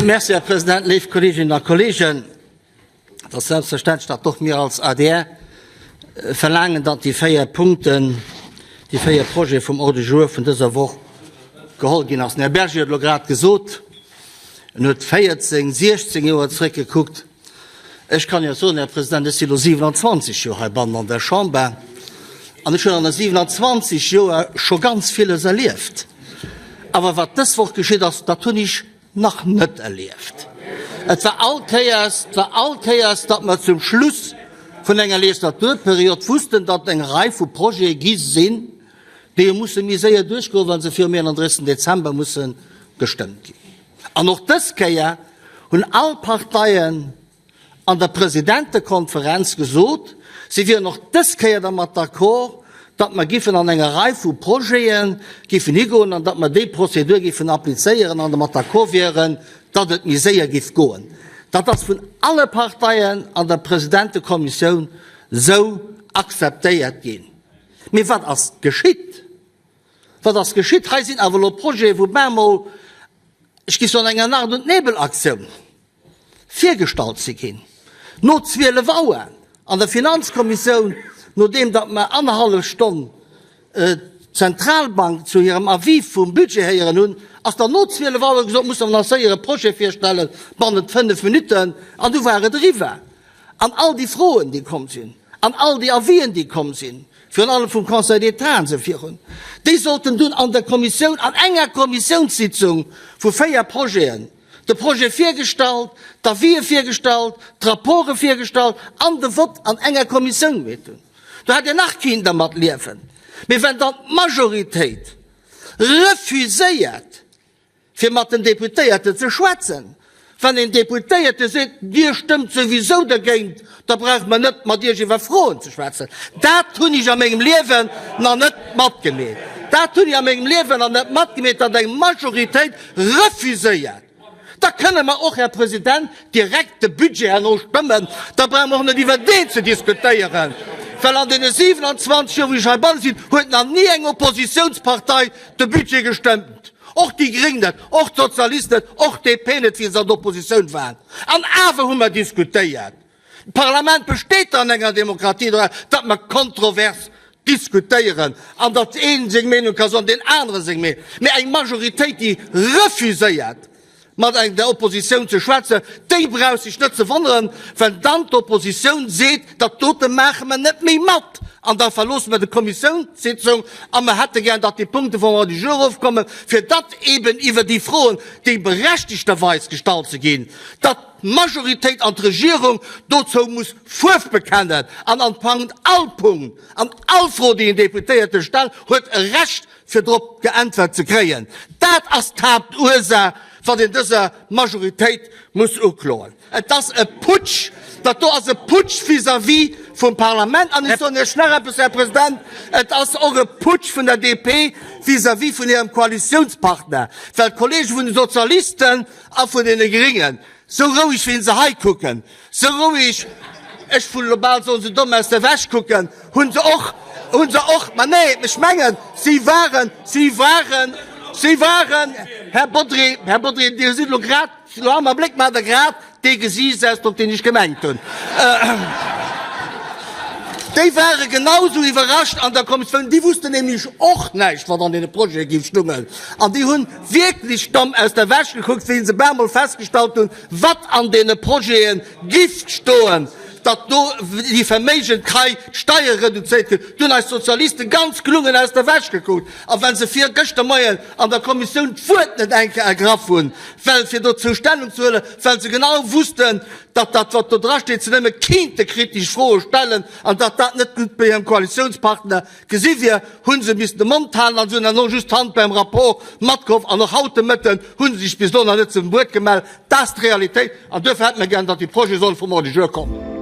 Merci, Här President. Léif Kolleeginnen a Kolleegen, et ass selbstverständlech, datt och mir als adr verlaangen, datt déi 4 Punkten, déi 4 Projete vum Ordre du jour vun dëser Woch geholl ginn ass. Den Här Berger huet elo grad gesot, en huet 14, 16 Joer zréckgekuckt. Ech kann Iech soen, Här President, ech si elo 27 Joer heibannen an der Chamber an ech hunn an de 27 Joer scho ganz villes erlieft. Awer wat dës Woch geschitt ass, dat hunn ech nach net erlieft. Et war all Kéiers, et war all Kéiers, datt mer zum Schluss vun enger Legislaturperiod wussten, datt eng Rei vu Projete gi sinn, déi hu musse méi séier duerchgoen, wa se virum 31. Dezember musse gestëmmt ginn. An och dës Kéier hunn all Parteien an der Presidentekonferenz gesot, si wieren och dës Kéier dermat d'accord, datt mer giffen an enger Rei vu Projete giffen higoen an datt mer déi Prozedur giffen applizéieren an dermat d'accord wieren, datt et méi séier giff goen. Dat ass vun alle Parteien an der Presidentekommissioun sou akzeptéiert ginn. Mee wat ass geschitt? Wat ass geschitt? Hei sinn awer elo Projete, wou bemol, ech géif soen, enger Nacht und Nebel-Aktioun virgestallt si ginn, no 12 Auer an der Finanzkommissioun, nodeem datt mer annerhallef Stonn d'Zentralbank zu hirem Avis vum Budget héieren hunn, ass dann no 12 Auer gesot, musse mer nach séier e Projet virstellen, bannent 5 Minutten, an du war et eriwwer. An all déi Froen, déi komm sinn, an all déi Avisen, déi komm sinn, virun allem vum Conseil d'État an esou virun, déi sollten dunn an der Kommissioun, an enger Kommissiounssitzung vu 4 Projeten, de Projet virgestallt, d'Avisë virgestallt, d'Rapporte virgestallt an de Vott an enger Kommissioun gemeet hunn. Do hätt een nach kinnt dermat liewen. Mee wenn dann d'Majoritéit refuséiert, fir mat den Deputéierten ze schwätzen. Wann een Deputéierte seet, Dir stëmmt souwisou dergéint, da brauche mer net mat Iech iwwer Froen ze schwätzen. Dat hunn ech a mengem Liewen nach net matgemeet. Dat hunn ech a mengem Liewen nach net matgemeet, datt eng Majoritéit refuséiert. Da kënne mer och, Här President, direkt de Budget herno stëmmen, da brauche mer och net iwwer deen ze diskutéieren, well an deene 27 Joer, wou ech heibanne sinn, huet nach ni eng Oppositionspartei de Budget gestëmmt. Och déi Gréng net, och d'Sozialisten net, och d'DP net, wéi se an der Oppositioun waren. An awer hu mer diskutéiert. D'Parlament besteet an enger Demokratie doraus, datt mer kontrovers diskutéieren an datt een seng Meenung ka soen, deen anere seng Meenung. Mee eng Majoritéit, déi refuséiert, mat eng der Oppositioun ze schwätzen, déi brauch sech net ze wonneren, wenn dann d'Oppositioun seet, dat dote maache mer net méi mat an da verloosse mer de Kommissiounssitzung a mer hätte gär, datt déi Punkte vum Ordre du jour erofkommen, fir datt eben iwwer déi Froen, déi berechtigterweis gestallt ze ginn, datt d'Majoritéit an d'Regierung dozou muss Fuerf bekennen an an all Punkt an all Fro, déi en Deputéierte stellt, huet e Recht, fir drop geäntwert ze kréien. Dat ass d'Haaptursaach, wat een dëser Majoritéit muss ukloen. Et ass e Putsch, dat do ass e Putsch vis-à-vis vum Parlament. An ech soen Iech nach eppes, Här President, et ass och e Putsch vun der DP vis-à-vis vun hirem Koalitiounspartner, well d'Kollege vun de Sozialisten a vun deene Gringen, Sou roueg wéi se hei kucken, sou roueg, ech wëll elo bal soen, sou domm aus der Wäsch kucken, hu se och, hu se och, ma nee, ech mengen, si waren, si waren, si waren, Här Bodry, Här Bodry, Dir sidd elo grad, elo am Abléck maacht Der grad dee Gesiichtsausdrock, deen ech gemengt hunn. Déi ware genau sou iwwerrascht an der Kommissioun, déi wussten nämlech och näischt, wat an deene Projete géif stoungen. An déi hunn wierklech domm aus der Wäsch gekuckt, wéi se bemol festgestallt hunn, wat an deene Projete giff stoen, datt do déi Verméigend hei d'Steiere reduzéiert ginn. Do hunn eis Sozialiste ganz gelungen aus der Wäsch gekuckt. A well se virgëschter Moien an der Kommissioun d'Wuert net eng Kéier ergraff hunn, well fir dozou Stellung ze huelen, well se genau wussten, datt dat, wat do drasteet, se nëmme kéinte kritesch Froe stellen an datt dat net gutt bei hirem Koalitiounspartner gesi wier, hu se missen de Mond halen an se hunn herno just d'Hand beim Rapport matgehoff. An och haut de Mëtten hu se sech bis elo nach net zum Wuert gemellt. Dat ass d'Realitéit an duerfir hätte mer gären, datt déi Projete solle vum Ordre du jour kommen.